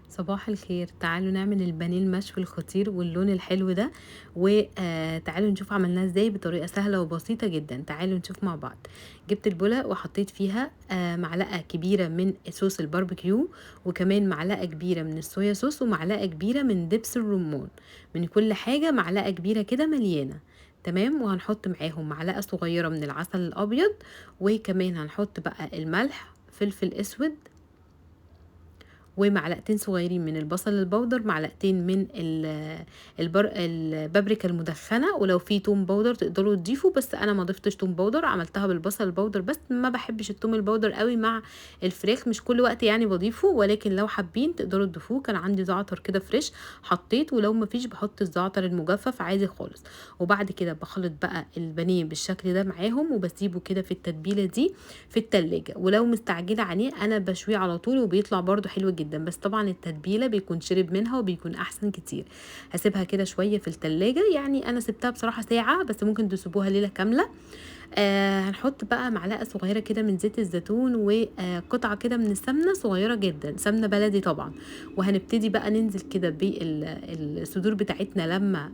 صباح الخير. تعالوا نعمل البانيه المشوي الخطير واللون الحلو ده، وتعالوا نشوف عملناه ازاي بطريقة سهلة وبسيطة جدا. تعالوا نشوف مع بعض. جبت البولة وحطيت فيها معلقة كبيرة من صوص الباربيكيو، وكمان معلقة كبيرة من الصويا صوص، ومعلقة كبيرة من دبس الرمان، من كل حاجة معلقة كبيرة كده مليانة. تمام. وهنحط معاهم معلقة صغيرة من العسل الأبيض، وكمان هنحط بقى الملح، فلفل اسود، ومعلقتين صغيرين من البصل البودر، معلقتين من البابريكا المدخنة، ولو في توم powder تقدروا تضيفوا، بس انا ما ضفتش توم powder، عملتها بالبصل ال powder بس. ما بحبش التوم ال powder قوي مع الفراخ، مش كل وقت يعني بضيفه، ولكن لو حابين تقدروا تضيفوه. كان عندي زعتر كده fresh حطيت، ولو ما فيش بحط الزعتر المجفف عادي خالص. وبعد كده بخلط بقى البانيه بالشكل ده معاهم، وبسيبه كده في التتبيله دي في التلاجة. ولو مستعجله عليه انا بشوية على طول وبيطلع برده حلو جدا، بس طبعا التتبيله بيكون شرب منها وبيكون احسن كتير. هسيبها كده شوية في التلاجة، يعني انا سبتها بصراحة ساعة، بس ممكن تسيبوها ليلة كاملة. هنحط بقى معلقه صغيرة كده من زيت الزيتون، وقطعه كده من السمنة صغيرة جدا، سمنه بلدي طبعا. وهنبتدي بقى ننزل كده بالصدور بتاعتنا لما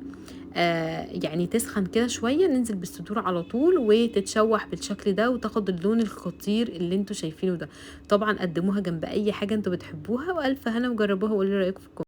يعني تسخن كده شوية، ننزل بالصدور على طول وتتشوح بالشكل ده وتاخد اللون الخطير اللي انتوا شايفينه ده. طبعا قدموها جنب اي حاجة انتوا بتحبوها، والف هنا، وجربوها وقولوا رايكم في ال comment.